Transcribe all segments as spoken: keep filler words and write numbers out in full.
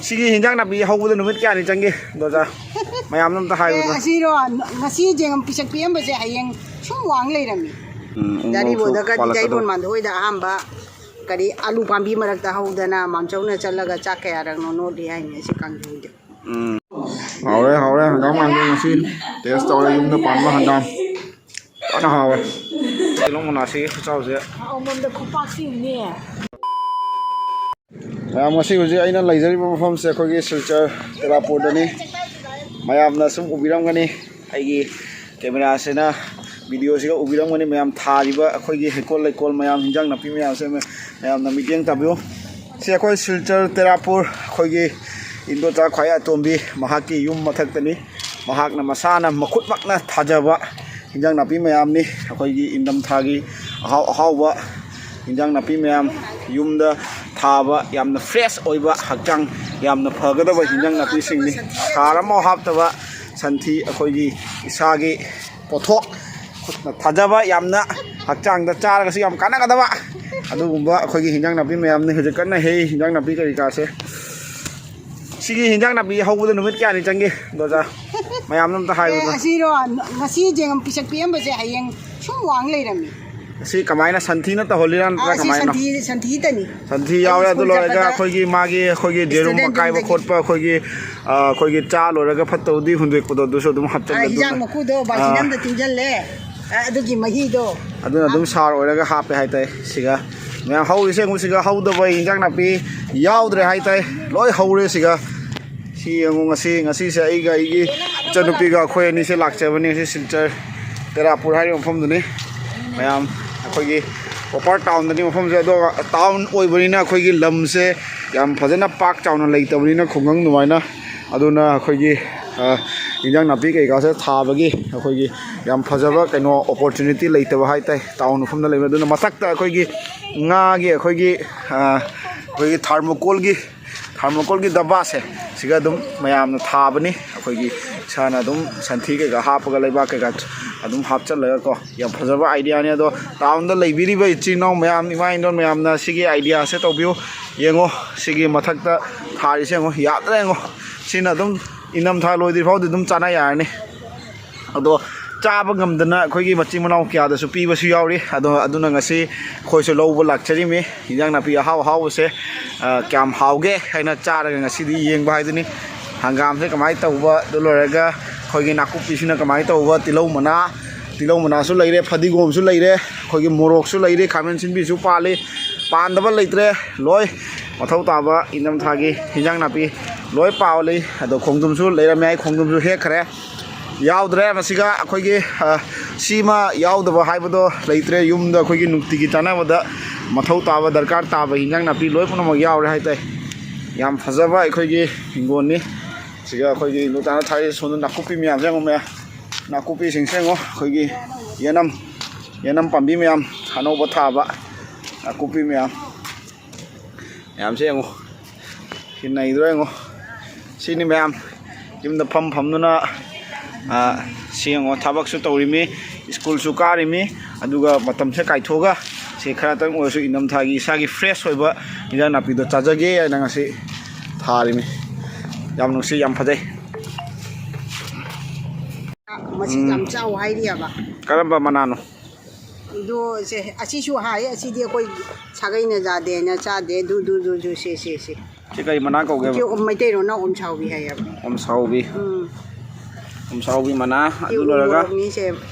ꯁꯤꯒꯤ ꯍꯤꯟꯖꯥꯡ ꯅꯥꯄꯤ ꯍꯧꯕꯗ ꯅꯨꯃꯤꯠ ꯀꯌꯥꯅꯤ ꯆꯪꯒꯦ, ꯗꯣꯖꯥ? ꯃꯌꯥꯝꯅ ꯑꯝꯇ ꯍꯥꯏꯌꯨꯗꯅ꯫ ꯑꯦ, ꯑꯁꯤꯔꯣ? ꯉꯁꯤ ꯖꯦꯡꯒꯝ ꯄꯤꯁꯛ ꯄꯤꯛꯑꯝꯕꯁꯦ ꯍꯌꯦꯡ ꯁꯨꯝ ꯋꯥꯡ ꯂꯩꯔꯝꯃꯤ꯫ ꯎꯝ, ꯎ ꯗꯥꯔꯤ ꯃꯣꯔꯣꯛꯁꯨ ꯕꯣꯗꯒ ꯄꯥꯜꯂꯛꯀꯗꯧꯔꯦ꯫ ꯗꯥꯏꯕꯣꯟ ꯃꯥꯟꯗ ꯍꯣꯏꯗ ꯑꯍꯥꯟꯕ ꯀꯔꯤ ꯑꯂꯨ ꯄꯥꯝꯕꯤ ꯃꯔꯛꯇ ꯍꯧꯗꯅ ꯃꯥꯝꯆꯧꯅ ꯆꯠꯂꯒ ꯆꯥꯛ ꯀꯌꯥꯔꯛꯅꯣ ꯅꯣꯠꯂꯤ ꯍꯥꯏꯅꯦ ꯑꯁꯤ ꯀꯥꯡꯖꯩꯗꯣ꯫ ꯎꯝ꯫ ꯍꯥꯎꯔꯦ, ꯍꯥꯎꯔꯦ꯫ ꯍꯪꯒꯥꯝ ꯀꯥꯡꯖꯩ ꯉꯁꯤ ꯇꯦꯁ ꯇꯧꯔꯦ, ꯌꯨꯝꯗ ꯄꯥꯟꯕ ꯍꯪꯒꯥꯝ꯫ ꯐꯖꯅ ꯍꯥꯎꯋꯦ꯫ ꯇꯤꯜꯍꯧ ꯃꯅꯥꯁꯤꯒꯤ ꯈꯨꯆꯥꯎꯁꯦ꯫ ꯑꯃꯃꯝꯗ ꯈꯨꯄꯥꯛꯁꯤꯡꯅꯦ꯫ ꯃꯌꯥꯝ, ꯉꯁꯤ ꯍꯧꯖꯤꯛ ꯑꯩꯅ ꯂꯩꯖꯔꯤꯕ ꯃꯐꯝꯁꯦ ꯑꯩꯈꯣꯏꯒꯤ ꯁꯤꯜꯆꯔ ꯇꯦꯔꯥꯄꯨꯔꯗꯅꯤ꯫ ꯃꯌꯥꯝꯅ ꯁꯨꯝ ꯎꯕꯤꯔꯝꯒꯅꯤ, ꯑꯩꯒꯤ ꯀꯦꯃꯦꯔꯥꯁꯤꯅ ꯚꯤꯗꯤꯑꯣꯁꯤꯒ ꯎꯕꯤꯔꯝꯒꯅꯤ꯫ ꯃꯌꯥꯝ ꯊꯥꯔꯤꯕ ꯑꯩꯈꯣꯏꯒꯤ ꯍꯩꯀꯣꯜ ꯂꯩꯀꯣꯜ ꯃꯌꯥꯝ, ꯍꯤꯟꯖꯥꯡ ꯅꯥꯄꯤ ꯃꯌꯥꯝꯁꯦ ꯃꯌꯥꯝꯅ ꯃꯤꯠꯌꯦꯡ ꯇꯥꯕꯤꯌꯨ꯫ ꯁꯤ ꯑꯩꯈꯣꯏ ꯁꯤꯜꯆꯔ ꯇꯦꯔꯥꯄꯨꯔ ꯑꯩꯈꯣꯏꯒꯤ ꯏꯟꯗꯣꯆꯥ ꯈ꯭ꯋꯥꯏ ꯑꯇꯣꯝꯕꯤ, ꯃꯍꯥꯛꯀꯤ ꯌꯨꯝ ꯃꯊꯛꯇꯅꯤ꯫ ꯃꯍꯥꯛꯅ ꯃꯁꯥꯅ ꯃꯈꯨꯠꯃꯛꯅ ꯊꯥꯖꯕ ꯍꯤꯟꯖꯥꯡ ꯅꯥꯄꯤ ꯃꯌꯥꯝꯅꯤ꯫ ꯑꯩꯈꯣꯏꯒꯤ ꯏꯪꯊꯝꯊꯥꯒꯤ ꯑꯍꯥꯎ ꯑꯍꯥꯎꯕ ꯍꯤꯟꯖꯥꯡ ꯅꯥꯄꯤ ꯃꯌꯥꯝ, ꯌꯨꯝꯗ ꯊꯥꯕ, ꯌꯥꯝꯅ ꯐ꯭ꯔꯦꯁ ꯑꯣꯏꯕ, ꯍꯛꯆꯥꯡ ꯌꯥꯝꯅ ꯐꯒꯗꯕ ꯍꯤꯟꯖꯥꯡ ꯅꯥꯄꯤꯁꯤꯡꯅꯤ꯫ ꯍꯥꯔ ꯑꯃꯐꯥꯎ ꯍꯥꯞꯇꯕ ꯁꯟꯊꯤ, ꯑꯩꯈꯣꯏꯒꯤ ꯏꯁꯥꯒꯤ ꯄꯣꯠꯊꯣꯛ, ꯈꯨꯠꯅ ꯊꯥꯖꯕ, ꯌꯥꯝꯅ ꯍꯛꯆꯥꯡꯗ ꯆꯥꯔꯒꯁꯨ ꯌꯥꯝ ꯀꯥꯟꯅꯒꯗꯕ ꯑꯗꯨꯒꯨꯝꯕ ꯑꯩꯈꯣꯏꯒꯤ ꯍꯤꯟꯖꯥꯡ ꯅꯥꯄꯤ ꯃꯌꯥꯝꯅꯤ꯫ ꯍꯧꯖꯤꯛ ꯀꯟꯅ ꯍꯦꯛꯏ ꯍꯤꯟꯖꯥꯡ ꯅꯥꯄꯤ ꯀꯔꯤ ꯀꯥꯁꯦ꯫ ꯁꯤꯒꯤ ꯍꯤꯟꯖꯥꯡ ꯅꯥꯄꯤ ꯍꯧꯕꯗ ꯅꯨꯃꯤꯠ ꯀꯌꯥꯅꯤ ꯆꯪꯒꯦ, ꯗꯣꯖꯥ? ꯃꯌꯥꯝꯅ ꯑꯝꯇ ꯑꯦ, ꯍꯥꯏꯌꯨꯗꯅ꯫ ꯑꯁꯤꯔꯣ? ꯉꯁꯤ ꯖꯦꯡꯒꯝ ꯄꯤꯁꯛ ꯄꯤꯛꯑꯝꯕꯁꯦ ꯍꯌꯦꯡ ꯁꯨꯝ ꯋꯥꯡ ꯂꯩꯔꯝꯃꯤ꯫ ꯑꯁꯤ ꯀꯃꯥꯏꯅ, ꯁꯟꯊꯤꯅ ꯇꯧꯍꯜꯂꯤꯔꯥ ꯑꯥ, ꯅꯠꯇ꯭ꯔꯒ ꯑꯁꯤ ꯀꯃꯥꯏꯅ? ꯁꯟꯊꯤ, ꯁꯟꯊꯤꯇꯅꯤ꯫ ꯁꯟꯊꯤ ꯌꯥꯎꯔꯦ꯫ ꯑꯩ ꯑꯗꯨ ꯁ꯭ꯀꯨꯜ ꯂꯣꯏꯔꯒ ꯆꯠꯄꯗ ꯑꯩꯈꯣꯏꯒꯤ ꯃꯥꯒꯤ, ꯑꯩꯈꯣꯏꯒꯤ ꯖꯦꯔꯨꯝ ꯁ꯭ꯇꯨꯗꯦꯟ ꯑꯀꯥꯏꯕ ꯌꯨꯝꯗꯒꯤ꯫ ꯈꯣꯠꯄ, ꯑꯩꯈꯣꯏꯒꯤ, ꯑꯥ, ꯑꯩꯈꯣꯏꯒꯤ ꯆꯥ ꯂꯣꯏꯔꯒ ꯐꯠꯇꯕꯗꯤ ꯍꯨꯟꯗꯣꯛꯄꯗꯣ, ꯑꯗꯨꯁꯨ ꯑꯗꯨꯝ ꯑꯥ, ꯍꯥꯞꯆꯜꯂꯦ꯫ ꯍꯤꯟꯖꯥꯡ ꯑꯗꯨꯅ, ꯃꯀꯨꯗꯣ ꯕꯥꯜꯇꯤꯟ ꯑꯥ, ꯑꯝꯗ ꯇꯤꯡꯖꯜꯂꯦ꯫ ꯑꯥ, ꯑꯗꯨꯒꯤ ꯃꯍꯤꯗꯣ꯫ ꯑꯗꯨꯅ ꯑꯗꯨꯝ ꯁꯥꯔ ꯑꯣꯏꯔꯒ ꯍꯥꯞꯄꯦ ꯍꯥꯏꯇꯥꯔꯦ꯫ ꯁꯤꯒ ꯃꯌꯥꯝ ꯍꯧꯔꯤꯁꯦ ꯌꯦꯡꯉꯨ, ꯁꯤꯒ ꯍꯧꯗꯕ ꯏꯟꯖꯥꯡ ꯅꯥꯄꯤ ꯌꯥꯎꯗ꯭ꯔꯦ ꯍꯥꯏꯇꯥꯔꯦ, ꯂꯣꯏ ꯍꯧꯔꯦ꯫ ꯁꯤꯒ ꯁꯤ ꯌꯦꯡꯉꯨ, ꯉꯁꯤ, ꯉꯁꯤꯁꯦ ꯑꯩꯒ ꯑꯩꯒꯤ ꯏꯆꯟꯅꯨꯄꯤꯒ ꯑꯩꯈꯣꯏ ꯑꯅꯤꯁꯦ ꯂꯥꯛꯆꯕꯅꯤ꯫ ꯉꯁꯤ ꯁꯤꯜꯆꯔ ꯇꯦꯔꯥꯄꯨꯔ ꯍꯥꯏꯔꯤꯕ ꯃꯐꯝꯗꯨꯅꯤ꯫ ꯃꯌꯥꯝ ꯑꯩꯈꯣꯏꯒꯤ ꯄ꯭ꯔꯣꯄꯔ ꯇꯥꯎꯟꯗꯅꯤ ꯃꯐꯝꯁꯦ, ꯑꯗꯣ ꯇꯥꯎꯟ ꯑꯣꯏꯕꯅꯤꯅ ꯑꯩꯈꯣꯏꯒꯤ ꯂꯝꯁꯦ ꯌꯥꯝ ꯐꯖꯅ ꯄꯥꯛ ꯆꯥꯎꯅ ꯂꯩꯇꯕꯅꯤꯅ, ꯈꯨꯡꯒꯪ ꯑꯗꯨꯃꯥꯏꯅ, ꯑꯗꯨꯅ ꯑꯩꯈꯣꯏꯒꯤ, ꯑ, ꯏꯟꯖꯥꯡ ꯅꯥꯄꯤ ꯀꯩꯀꯥꯁꯦ ꯊꯥꯕꯒꯤ ꯑꯩꯈꯣꯏꯒꯤ ꯌꯥꯝ ꯐꯖꯕ ꯀꯩꯅꯣ ꯑꯣꯄꯣꯔꯆꯨꯅꯤꯇꯤ ꯂꯩꯇꯕ ꯍꯥꯏꯇꯥꯔꯦ ꯇꯥꯎꯟ ꯃꯐꯝꯗ ꯂꯩꯕ꯫ ꯑꯗꯨꯅ ꯃꯊꯛꯇ ꯑꯩꯈꯣꯏꯒꯤ ꯉꯥꯒꯤ ꯑꯩꯈꯣꯏꯒꯤ, ꯑ, ꯑꯩꯈꯣꯏꯒꯤ ꯊꯥꯔꯃꯣꯀꯣꯜꯒꯤ, ꯊꯥꯔꯃꯣꯀꯣꯜꯒꯤ ꯗꯕꯥꯁꯦ ꯁꯤꯒ ꯑꯗꯨꯝ ꯃꯌꯥꯝꯅ ꯊꯥꯕꯅꯤ꯫ ꯑꯩꯈꯣꯏꯒꯤ ꯏꯁꯥꯅ ꯑꯗꯨꯝ ꯁꯟꯊꯤ ꯀꯩꯀꯥ ꯍꯥꯞꯄꯒ, ꯂꯩꯕꯥꯛ ꯀꯩꯀꯥ ꯑꯗꯨꯝ ꯍꯥꯞꯆꯜꯂꯒꯀꯣ, ꯌꯥꯝ ꯐꯖꯕ ꯑꯥꯏꯗꯤꯌꯥꯅꯤ꯫ ꯑꯗꯣ ꯇꯥꯎꯟꯗ ꯂꯩꯕꯤꯔꯤꯕ ꯏꯆꯤꯟ ꯏꯅꯥꯎ ꯃꯌꯥꯝ, ꯏꯃꯥ ꯏꯟꯗꯣꯟ ꯃꯌꯥꯝꯅ ꯁꯤꯒꯤ ꯑꯥꯏꯗꯤꯌꯥꯁꯦ ꯇꯧꯕꯤꯌꯨ꯫ ꯌꯦꯡꯉꯣ, ꯁꯤꯒꯤ ꯃꯊꯛꯇ ꯊꯥꯔꯤꯁꯦ ꯌꯦꯡꯉꯣ, ꯌꯥꯗ꯭ꯔꯦ ꯌꯦꯡꯉꯣ꯫ ꯁꯤꯅ ꯑꯗꯨꯝ ꯏꯅꯝꯊꯥ ꯂꯣꯏꯗ꯭ꯔꯤ ꯐꯥꯎꯗꯤ ꯑꯗꯨꯝ ꯆꯥꯅ ꯌꯥꯔꯅꯤ꯫ ꯑꯗꯣ ꯆꯥꯕ ꯉꯝꯗꯅ ꯑꯩꯈꯣꯏꯒꯤ ꯃꯆꯤꯟ ꯃꯅꯥꯎ ꯀꯌꯥꯗꯁꯨ ꯄꯤꯕꯁꯨ ꯌꯥꯎꯔꯤ꯫ ꯑꯗꯣ ꯑꯗꯨꯅ ꯉꯁꯤ ꯑꯩꯈꯣꯏꯁꯨ ꯂꯧꯕ ꯂꯥꯛꯆꯔꯤꯃꯤ꯫ ꯏꯟꯖꯥꯡ ꯅꯥꯄꯤ ꯑꯍꯥꯎ ꯑꯍꯥꯎꯕꯁꯦ, ꯑ, ꯀꯌꯥꯝ ꯍꯥꯎꯒꯦ ꯍꯥꯏꯅ ꯆꯥꯔꯒ ꯉꯁꯤꯗꯤ ꯌꯦꯡꯕ ꯍꯥꯏꯗꯨꯅꯤ꯫ ꯍꯪꯒꯥꯝꯁꯦ ꯀꯃꯥꯏꯅ ꯇꯧꯕ, ꯑꯗꯨ ꯂꯣꯏꯔꯒ ꯑꯩꯈꯣꯏꯒꯤ ꯅꯥꯀꯨꯞꯄꯤꯁꯤꯅ ꯀꯃꯥꯏꯅ ꯇꯧꯕ, ꯇꯤꯜꯍꯧ ꯃꯅꯥ, ꯇꯤꯜꯍꯧ ꯃꯅꯥꯁꯨ ꯂꯩꯔꯦ, ꯐꯗꯤꯒꯣꯝꯁꯨ ꯂꯩꯔꯦ, ꯑꯩꯈꯣꯏꯒꯤ ꯃꯣꯔꯣꯛꯁꯨ ꯂꯩꯔꯦ, ꯈꯥꯃꯦꯟ ꯑꯁꯤꯟꯕꯤꯁꯨ ꯄꯥꯜꯂꯤ꯫ ꯄꯥꯟꯗꯕ ꯂꯩꯇ꯭ꯔꯦ, ꯂꯣꯏ ꯃꯊꯧ ꯇꯥꯕ ꯏꯅꯝꯊꯥꯒꯤ ꯍꯤꯟꯖꯥꯡ ꯅꯥꯄꯤ ꯂꯣꯏ ꯄꯥꯜꯂꯤ꯫ ꯑꯗꯣ ꯈꯣꯡꯗ꯭ꯔꯨꯝꯁꯨ ꯂꯩꯔꯝꯃꯦ, ꯑꯩ ꯈꯣꯡꯗ꯭ꯔꯨꯝꯁꯨ ꯍꯦꯛꯈ꯭ꯔꯦ꯫ ꯌꯥꯎꯗ꯭ꯔꯦ ꯃꯁꯤꯒ ꯑꯩꯈꯣꯏꯒꯤ, ꯑ, ꯁꯤꯃ ꯌꯥꯎꯗꯕ ꯍꯥꯏꯕꯗꯣ ꯂꯩꯇ꯭ꯔꯦ꯫ ꯌꯨꯝꯗ ꯑꯩꯈꯣꯏꯒꯤ ꯅꯨꯡꯇꯤꯒꯤ ꯆꯥꯅꯕꯗ ꯃꯊꯧ ꯇꯥꯕ, ꯗꯔꯀꯥꯔ ꯇꯥꯕ ꯍꯤꯟꯖꯥꯡ ꯅꯥꯄꯤ ꯂꯣꯏ ꯄꯨꯝꯅꯃꯛ ꯌꯥꯎꯔꯦ ꯍꯥꯏꯇꯥꯔꯦ꯫ ꯌꯥꯝ ꯐꯖꯕ ꯑꯩꯈꯣꯏꯒꯤ ꯍꯤꯡꯒꯣꯜꯅꯤ꯫ ꯁꯤꯒ ꯑꯩꯈꯣꯏꯒꯤ ꯏꯟꯗꯣꯆꯥꯅ ꯊꯥꯔꯤꯁꯦ ꯁꯣꯝꯗ ꯅꯥꯀꯨꯞꯄꯤ ꯃꯌꯥꯝꯁꯦ ꯌꯦꯡꯉꯨ ꯃꯌꯥꯝ꯫ ꯅꯥꯀꯨꯞꯄꯤꯁꯤꯡꯁꯦ ꯌꯦꯡꯉꯣ, ꯑꯩꯈꯣꯏꯒꯤ ꯌꯦꯅꯝ, ꯌꯦꯅꯝ ꯄꯥꯝꯕꯤ ꯃꯌꯥꯝ, ꯑꯅꯧꯕ ꯊꯥꯕ ꯅꯥꯀꯨꯞꯄꯤ ꯃꯌꯥꯝ꯫ ꯃꯌꯥꯝꯁꯦ ꯌꯦꯡꯉꯣ꯫ ꯁꯤ ꯅꯩꯗ꯭ꯔꯣ ꯌꯦꯡꯉꯣ꯫ ꯁꯤꯅꯤ ꯃꯌꯥꯝ ꯌꯨꯝꯗ ꯐꯝ ꯐꯝꯗꯨꯅ, ꯑ, ꯁꯤ ꯌꯦꯡꯉꯣ, ꯊꯕꯛꯁꯨ ꯇꯧꯔꯤꯃꯤ, ꯁ꯭ꯀꯨꯜꯁꯨ ꯀꯥꯔꯤꯃꯤ, ꯑꯗꯨꯒ ꯃꯇꯝꯁꯦ ꯀꯥꯏꯊꯣꯛꯑꯒ ꯁꯤ ꯈꯔꯇꯪ ꯑꯣꯏꯔꯁꯨ ꯏꯅꯝꯊꯥꯒꯤ ꯏꯁꯥꯒꯤ fresh ꯑꯣꯏꯕ ꯏꯟꯖꯥꯡ ꯅꯥꯄꯤꯗꯣ ꯆꯥꯖꯒꯦ ꯍꯥꯏꯅ ꯉꯁꯤ ꯊꯥꯔꯤꯃꯤ꯫ ꯌꯥꯝ ꯅꯨꯡꯁꯤ, ꯌꯥꯝ ꯐꯖꯩ꯫ ꯃꯁꯤ ꯎꯝ꯫ ꯌꯥꯝ ꯆꯥꯎ ꯍꯥꯏꯔꯤꯑꯕ꯫ ꯀꯔꯝꯕ ꯃꯅꯥꯅꯣ? ꯑꯗꯣ ꯁꯦ, ꯑꯁꯤꯁꯨ ꯍꯥꯏ, ꯑꯁꯤꯗꯤ ꯑꯩꯈꯣꯏ ꯁꯥꯒꯩꯅ ꯌꯥꯗꯦꯅ ꯆꯥꯗꯦ, ꯗꯨ, ꯗꯨ, ꯗꯨ, ꯗꯨ, ꯁꯦ, ꯁꯦ, ꯁꯦ꯫ ꯁꯤ ꯀꯔꯤ ꯃꯅꯥ ꯀꯧꯒꯦꯕ? ꯁꯤ ꯃꯩꯇꯩꯔꯣꯟꯅ ꯑꯣꯝꯁꯥꯎꯕꯤ ꯍꯥꯏꯌꯦꯕ꯫ ꯑꯣꯝꯁꯥꯎꯕꯤ꯫ ꯎꯝ꯫ ꯑꯣꯝꯁꯥꯎꯕꯤ ꯃꯅꯥ, ꯁꯤ ꯑꯗꯨ ꯎ ꯂꯣꯏꯔꯒ? ꯃꯣꯔꯣꯛꯅꯤ, ꯁꯦ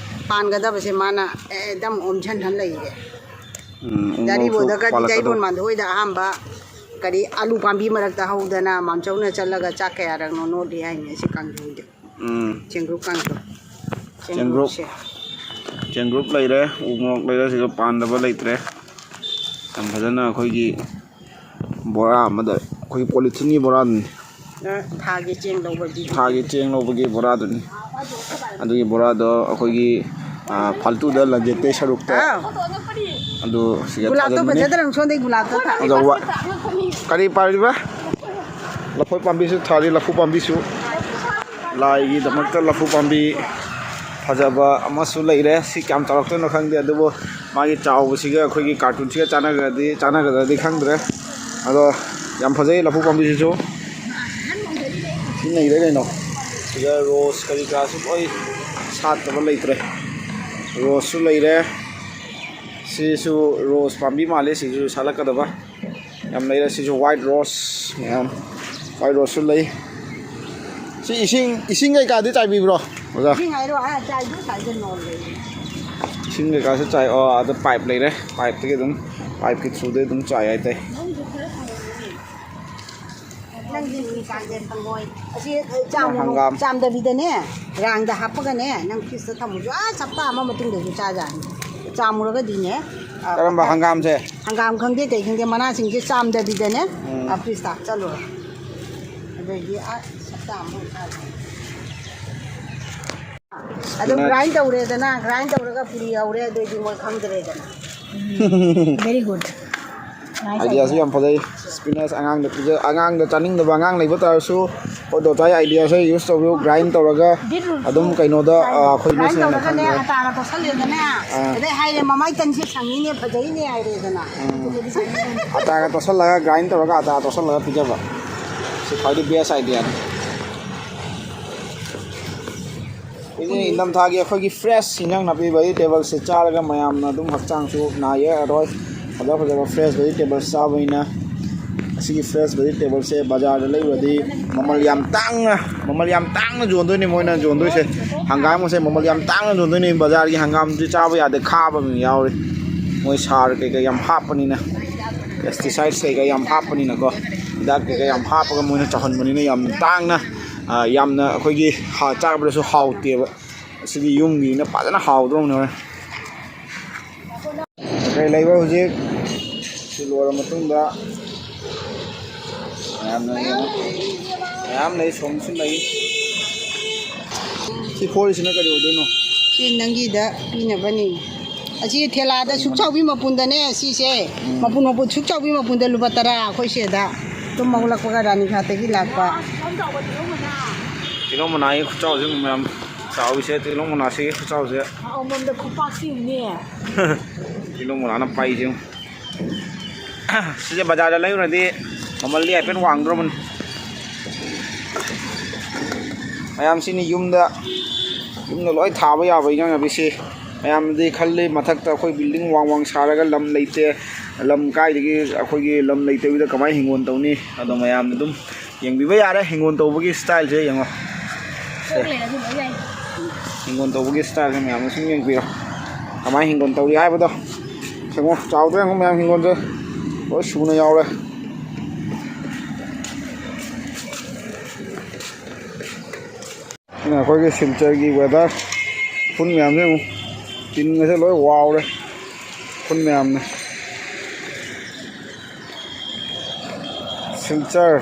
ꯄꯥꯟꯒꯗꯕꯁꯦ ꯃꯥꯅ ꯑꯦꯗꯝ ꯑꯣꯝꯁꯤꯟꯍꯟ ꯂꯩꯔꯦ꯫ ꯎꯝ, ꯎ ꯌꯥꯔꯤꯕꯣꯗ ꯃꯣꯔꯣꯛꯁꯨ ꯀꯔꯤ ꯄꯥꯜꯂꯛꯀꯗꯧ-, ꯌꯥꯏꯔꯣꯟ ꯃꯥꯟꯗ ꯍꯣꯏꯗ ꯑꯍꯥꯟꯕ ꯀꯔꯤ ꯑꯂꯨ ꯄꯥꯝꯕꯤ ꯃꯔꯛꯇ ꯍꯧꯗꯅ ꯃꯥꯝꯆꯧꯅ ꯆꯠꯂꯒ ꯆꯥꯛ ꯀꯌꯥꯔꯛꯅꯣ ꯅꯣꯠꯂꯤ ꯍꯥꯏꯅꯦ ꯁꯤ ꯀꯥꯡꯖꯩꯗꯣ꯫ ꯎꯝ꯫ ꯆꯦꯡꯒ꯭ꯔꯨꯞ ꯀꯥꯡꯖꯩ꯫ ꯆꯦꯡꯒ꯭ꯔꯨꯞ꯫ ꯆꯦꯡꯒ꯭ꯔꯨꯞꯁꯦ꯫ ꯆꯦꯡꯒ꯭ꯔꯨꯞ ꯂꯩꯔꯦ, ꯎ ꯃꯣꯔꯣꯛ ꯂꯩꯔꯦ, ꯁꯤꯒ ꯄꯥꯟꯗꯕ ꯂꯩꯇ꯭ꯔꯦ꯫ ꯌꯥꯝ ꯐꯖꯅ ꯑꯩꯈꯣꯏꯒꯤ ꯕꯣꯔꯥ ꯑꯃꯗ, ꯑꯩꯈꯣꯏꯒꯤ ꯄꯣꯂꯤꯊꯤꯟꯒꯤ ꯕꯣꯔꯥꯗꯨꯅꯤ꯫ ꯑ, ꯊꯥꯒꯤ ꯆꯦꯡ ꯂꯧꯕꯒꯤ꯫ ꯊꯥꯒꯤ ꯆꯦꯡ ꯂꯧꯕꯒꯤ ꯕꯣꯔꯥꯗꯨꯅꯤ꯫ ꯑꯗꯨꯒꯤ ꯕꯣꯔꯥꯗꯣ ꯑꯩꯈꯣꯏꯒꯤ, ꯑ, ꯐꯥꯜꯇꯨꯗ ꯂꯪꯖꯦꯠꯇꯩ ꯁꯔꯨꯛꯇ ꯑꯥꯎ꯫ ꯑꯗꯨ ꯁꯤꯗ ꯒꯨꯂꯥꯞꯇꯣ ꯊꯥꯖꯤꯟꯕꯅꯤ꯫ ꯐꯖꯗ꯭ꯔꯥ? ꯁꯣꯝꯗꯩ ꯒꯨꯂꯥꯞꯇꯣ ꯊꯥ-, ꯐꯖꯕ꯫ ꯀꯔꯤ ꯄꯥꯜꯂꯤꯕ? ꯂꯐꯣꯏ ꯄꯥꯝꯕꯤꯁꯨ ꯊꯥꯔꯤ, ꯂꯐꯨ ꯄꯥꯝꯕꯤꯁꯨ꯫ ꯂꯥꯏꯒꯤꯗꯃꯛꯇ ꯂꯐꯨ ꯄꯥꯝꯕꯤ ꯐꯖꯕ ꯑꯃꯁꯨ ꯂꯩꯔꯦ꯫ ꯁꯤ ꯀꯌꯥꯝ ꯆꯥꯎꯔꯛꯇꯣꯏꯅꯣ ꯈꯪꯗꯦ, ꯑꯗꯨꯕꯨ ꯃꯥꯒꯤ ꯆꯥꯎꯕꯁꯤꯒ ꯑꯩꯈꯣꯏꯒꯤ ꯀꯥꯔꯇꯨꯟꯁꯤꯒ ꯆꯥꯟꯅꯒꯗ꯭ꯔꯗꯤ, ꯆꯥꯟꯅꯒꯗ꯭ꯔꯗꯤ ꯈꯪꯗ꯭ꯔꯦ꯫ ꯑꯗꯣ ꯌꯥꯝ ꯐꯖꯩ ꯂꯐꯨ ꯄꯥꯝꯕꯤꯁꯤꯁꯨ꯫ ꯁꯤ ꯅꯩꯔꯦ ꯀꯩꯅꯣ꯫ ꯁꯤꯗ ꯔꯣꯁ ꯀꯔꯤ ꯀꯔꯥꯁꯨ ꯂꯣꯏ ꯁꯥꯠꯇꯕ ꯂꯩꯇ꯭ꯔꯦ꯫ ꯔꯣꯁꯁꯨ ꯂꯩꯔꯦ꯫ ꯁꯤꯁꯨ ꯔꯣꯁ ꯄꯥꯝꯕꯤ ꯃꯥꯜꯂꯦ꯫ ꯁꯤꯁꯨ ꯁꯥꯠꯂꯛꯀꯗꯕ ꯌꯥꯝ ꯂꯩꯔꯦ꯫ ꯁꯤꯁꯨ ꯋꯥꯏꯠ ꯔꯣꯁ ꯃꯌꯥꯝ, ꯋꯥꯏꯠ ꯔꯣꯁꯁꯨ ꯂꯩ꯫ ꯁꯤ ꯏꯁꯤꯡ, ꯏꯁꯤꯡ ꯀꯩꯀꯥꯗꯤ ꯆꯥꯏꯕꯤꯕ꯭ꯔꯣ, ꯑꯣꯖꯥ? ꯏꯁꯤꯡ ꯍꯥꯏꯔꯣ, ꯑꯥ, ꯆꯥꯏꯗꯣ ꯁꯥꯏꯗ ꯅꯣꯜꯂꯦ꯫ ꯏꯁꯤꯡ ꯀꯩꯀꯥꯁꯨ ꯆꯥꯏ꯫ ꯑꯣ, ꯑꯗ ꯄꯥꯏꯞ ꯂꯩꯔꯦ꯫ ꯄꯥꯏꯞꯇꯒꯤ ꯑꯗꯨꯝ, ꯄꯥꯏꯞꯀꯤ ꯊ꯭ꯔꯨꯗꯒꯤ ꯑꯗꯨꯝ ꯆꯥꯏ ꯍꯥꯏꯇꯥꯔꯦ꯫ ꯅꯪꯗꯤ ꯀꯥꯂꯦꯟ ꯍꯪꯉꯣꯏ꯫ ꯑꯁꯤ ꯆꯥꯝ-, ꯍꯪꯒꯥꯝ꯫ ꯆꯥꯝꯗꯕꯤꯗꯅꯦ, ꯒ꯭ꯔꯥꯏꯟꯗ ꯍꯥꯞꯄꯒꯅꯦ, ꯅꯪ ꯐ꯭ꯔꯤꯖꯇ ꯊꯝꯃꯁꯨ ꯑꯥ ꯍꯞꯇꯥ ꯑꯃ ꯃꯇꯨꯡꯗꯁꯨ ꯆꯥꯖꯥꯠꯅꯤ꯫ ꯆꯥꯝꯃꯨꯔꯒꯗꯤꯅꯦ, ꯑ, ꯀꯔꯝꯕ ꯍꯪꯒꯥꯝꯁꯦ? ꯍꯪꯒꯥꯝ ꯈꯪꯗꯦ, ꯀꯩ ꯈꯪꯗꯦ, ꯃꯅꯥꯁꯤꯡꯁꯦ ꯆꯥꯝꯗꯕꯤꯗꯅꯦ, ꯎꯝ꯫ ꯑ, ꯐ꯭ꯔꯤꯖꯇ ꯍꯥꯞꯆꯜꯂꯣ꯫ ꯑꯗꯩꯗꯤ ꯑꯥ ꯍꯞꯇꯥ ꯑꯃ ꯆꯥꯖꯥꯠꯅꯤ꯫ ꯑꯗꯨ ꯁꯤꯅ ꯒ꯭ꯔꯥꯏꯟ ꯇꯧꯔꯦꯗꯅ, ꯒ꯭ꯔꯥꯏꯟ ꯇꯧꯔꯒ ꯄꯨꯔꯤ ꯍꯧꯔꯦ, ꯑꯗꯨꯑꯣꯏꯗꯤ ꯃꯣꯏ ꯈꯪꯗ꯭ꯔꯦꯗꯅ꯫ Very good. Nice ꯑꯥꯏꯗꯤꯌꯥꯁꯨ idea꯫ ꯌꯥꯝ ꯐꯖꯩ꯫ ꯁ꯭ꯄꯤꯅꯁ ꯑꯉꯥꯡꯗ ꯄꯤꯖ-, ꯑꯉꯥꯡꯗ ꯆꯥꯅꯤꯡꯗꯕ ꯑꯉꯥꯡ ꯂꯩꯕ ꯇꯥꯔꯁꯨ, ꯑꯩꯈꯣꯏ ꯗꯣꯇꯥꯏ ꯑꯥꯏꯗꯤꯌꯥꯁꯦ ꯌꯨꯁ ꯇꯧꯕꯤꯌꯨ, ꯒ꯭ꯔꯥꯏꯟ ꯇꯧꯔꯒ ꯕꯤꯠꯔꯨꯠꯁꯨ ꯑꯗꯨꯝ ꯀꯩꯅꯣꯗ, ꯒ꯭ꯔꯥꯏꯟ ꯑ, ꯑꯩꯈꯣꯏ ꯃꯤꯁꯤꯡꯅ ꯇꯧꯔꯒꯅꯦ, ꯈꯪꯗꯦ꯫ ꯑꯇꯥꯒ ꯇꯣꯠꯁꯜꯂꯦꯗꯅꯦ, ꯑꯥ꯫ ꯑꯗꯩ ꯍꯥꯏꯔꯦ, "ꯃꯃꯥꯏ ꯇꯟꯁꯦ ꯁꯪꯉꯤꯅꯦ, ꯐꯖꯩꯅꯦ," ꯍꯥꯏꯔꯦꯗꯅ꯫ ꯎꯝ꯫ ꯑꯗꯨꯒꯗꯤ ꯁꯪꯉꯤ꯫ ꯑꯇꯥꯒ ꯇꯣꯠꯁꯜꯂꯒ, ꯒ꯭ꯔꯥꯏꯟ ꯇꯧꯔꯒ ꯑꯇꯥ ꯇꯣꯠꯁꯜꯂꯒ ꯄꯤꯖꯕ꯫ ꯁꯤ ꯈ꯭ꯋꯥꯏꯗꯒꯤ ꯕꯦꯁ ꯑꯥꯏꯗꯤꯌꯥꯅꯤ꯫ ꯍꯧꯖꯤꯛ ꯏꯪꯊꯝꯊꯥꯒꯤ ꯑꯩꯈꯣꯏꯒꯤ ꯐ꯭ꯔꯦꯁ ꯏꯟꯖꯥꯡ ꯅꯥꯄꯤ ꯚꯦꯖꯤꯇꯦꯕꯜꯁꯦ ꯆꯥꯔꯒ ꯃꯌꯥꯝꯅ ꯑꯗꯨꯝ ꯍꯛꯆꯥꯡꯁꯨ ꯅꯥ ꯌꯦꯛ ꯑꯔꯣꯏ꯫ ꯐꯖ ꯐꯖꯕ ꯐ꯭ꯔꯦꯁ ꯚꯦꯖꯤꯇꯦꯕꯜꯁ ꯆꯥꯕꯅꯤꯅ ꯑꯁꯤꯒꯤ ꯐ꯭ꯔꯦꯁ ꯚꯦꯖꯤꯇꯦꯕꯜꯁꯦ ꯕꯖꯥꯔꯗ ꯂꯩꯔꯨꯔꯗꯤ ꯃꯃꯜ ꯌꯥꯝ ꯇꯥꯡꯅ, ꯃꯃꯜ ꯌꯥꯝ ꯇꯥꯡꯅ ꯌꯣꯟꯗꯣꯏꯅꯦ ꯃꯣꯏꯅ ꯌꯣꯟꯗꯣꯏꯁꯦ꯫ ꯍꯪꯒꯥꯝꯒꯁꯦ ꯃꯃꯜ ꯌꯥꯝ ꯇꯥꯡꯅ ꯌꯣꯟꯗꯣꯏꯅꯦ꯫ ꯕꯖꯥꯔꯒꯤ ꯍꯪꯒꯥꯝꯗꯨꯗꯤ ꯆꯥꯕ ꯌꯥꯗꯦ, ꯈꯥꯕ ꯑꯃ ꯌꯥꯎꯔꯤ꯫ ꯃꯣꯏ ꯁꯥꯔ ꯀꯩꯀꯩ ꯌꯥꯝ ꯍꯥꯞꯄꯅꯤꯅ, ꯄꯦꯁꯇꯤꯁꯥꯏꯠꯁ ꯀꯩꯀꯩ ꯌꯥꯝ ꯍꯥꯞꯄꯅꯤꯅꯀꯣ, ꯍꯤꯗꯥꯛ ꯀꯩꯀꯩ ꯌꯥꯝ ꯍꯥꯞꯄꯒ ꯃꯣꯏꯅ ꯆꯥꯎꯍꯟꯕꯅꯤꯅ ꯌꯥꯝ ꯇꯥꯡꯅ, ꯑ, ꯌꯥꯝꯅ ꯑꯩꯈꯣꯏꯒꯤ ꯍꯥ-, ꯆꯥꯕꯗꯁꯨ ꯍꯥꯎꯇꯦꯕ꯫ ꯑꯁꯤꯗꯤ ꯌꯨꯝꯒꯤꯅ ꯐꯖꯅ ꯍꯥꯎꯗꯧꯅꯦ ꯍꯣꯔꯦꯟ꯫ ꯀꯩ ꯂꯩꯕ ꯍꯧꯖꯤꯛ ꯁꯤ ꯂꯣꯏꯔ ꯃꯇꯨꯡꯗ ꯃꯌꯥꯝꯅ ꯌꯦꯡꯉꯣ꯫ ꯃꯌꯥꯝ ꯂꯩ, ꯁꯣꯝꯁꯨ ꯂꯩ꯫ ꯁꯤ ꯐꯣꯔꯤꯁꯤꯅ ꯀꯔꯤ ꯑꯣꯏꯗꯣꯏꯅꯣ? ꯁꯤ ꯅꯪꯒꯤꯗ ꯄꯤꯅꯕꯅꯤ꯫ ꯑꯁꯤ ꯊꯦꯂꯥꯗ ꯁꯨꯛ ꯆꯥꯎꯕꯤ ꯃꯄꯨꯟꯗꯅꯦ ꯁꯤꯁꯦ꯫ ꯎꯝ꯫ ꯃꯄꯨꯟ ꯃꯄꯨꯟ ꯁꯨꯛ ꯆꯥꯎꯕꯤ ꯃꯄꯨꯟꯗ ꯂꯨꯄꯥ ꯇꯔꯥ ꯑꯩꯈꯣꯏ ꯁꯤꯗ꯫ ꯇꯨꯝ ꯍꯧꯒꯠꯂꯛꯄꯒ ꯔꯥꯅꯤꯈꯥꯠꯇꯒꯤ ꯂꯥꯛꯄ꯫ ꯇꯤꯜꯍꯧ ꯃꯅꯥꯒꯤ ꯈꯨꯆꯥꯎꯁꯦ ꯃꯌꯥꯝ ꯆꯥꯎꯔꯤꯁꯦ, ꯇꯤꯜꯍꯧ ꯃꯅꯥꯁꯤꯒꯤ ꯈꯨꯆꯥꯎꯁꯦ꯫ ꯑꯃꯃꯝꯗ ꯈꯨꯄꯥꯛꯁꯤꯡꯅꯦ꯫ ꯇꯤꯜꯍꯧ ꯃꯅꯥꯅ ꯄꯥꯏꯁꯦ꯫ ꯁꯤꯁꯦ ꯕꯖꯥꯔꯗ ꯂꯩꯔꯨꯔꯗꯤ ꯃꯃꯜꯗꯤ ꯍꯥꯏꯐꯦꯠ ꯋꯥꯡꯗ꯭ꯔꯣꯕꯅꯤ꯫ ꯃꯌꯥꯝꯁꯤꯅꯤ ꯌꯨꯝꯗ, ꯌꯨꯝꯗ ꯂꯣꯏ ꯊꯥꯕ ꯌꯥꯕ ꯏꯟꯖꯥꯡ ꯅꯥꯄꯤꯁꯤ꯫ ꯃꯌꯥꯝꯗꯤ ꯈꯜꯂꯤ, ꯃꯊꯛꯇ ꯑꯩꯈꯣꯏ building ꯋꯥꯡ ꯋꯥꯡ ꯁꯥꯔꯒ ꯂꯝ ꯂꯩꯇꯦ, ꯂꯝ ꯀꯥꯏꯗꯒꯤ, ꯑꯩꯈꯣꯏꯒꯤ ꯂꯝ ꯂꯩꯇꯕꯤꯗ ꯀꯃꯥꯏꯅ ꯍꯤꯡꯒꯣꯜ ꯇꯧꯅꯤ? ꯑꯗꯣ ꯃꯌꯥꯝꯅ ꯑꯗꯨꯝ ꯌꯦꯡꯕꯤꯕ ꯌꯥꯔꯦ ꯍꯤꯡꯒꯣꯜ ꯇꯧꯕꯒꯤ styleꯁꯦ ꯌꯦꯡꯉꯣ꯫ ꯀꯣꯛ ꯂꯩꯔꯁꯨ ꯂꯣꯏ ꯌꯥꯏ꯫ ꯍꯤꯡꯒꯣꯜ ꯇꯧꯕꯒꯤ styleꯁꯦ ꯃꯌꯥꯝꯅ ꯁꯨꯝ ꯌꯦꯡꯕꯤꯔꯣ, ꯀꯃꯥꯏꯅ ꯍꯤꯡꯒꯣꯜ ꯇꯧꯔꯤ ꯍꯥꯏꯕꯗꯣ꯫ ꯌꯦꯡꯉꯣ, ꯆꯥꯎꯗ꯭ꯔꯥ ꯌꯦꯡꯉꯣ ꯃꯌꯥꯝ ꯍꯤꯡꯒꯣꯜꯁꯦ꯫ ꯂꯣꯏ ꯁꯨꯅ ꯌꯥꯎꯔꯦ꯫ ꯁꯤꯅ ꯑꯩꯈꯣꯏꯒꯤ ꯁꯤꯜꯆꯔꯒꯤ weather꯫ ꯎꯐꯨꯟ ꯃꯌꯥꯝꯁꯦ ꯌꯦꯡꯉꯨ꯫ ꯇꯤꯟꯒꯁꯦ ꯂꯣꯏ ꯋꯥꯎꯔꯦ ꯎꯐꯨꯟ ꯃꯌꯥꯝꯅ꯫ ꯁꯤꯜꯆꯔ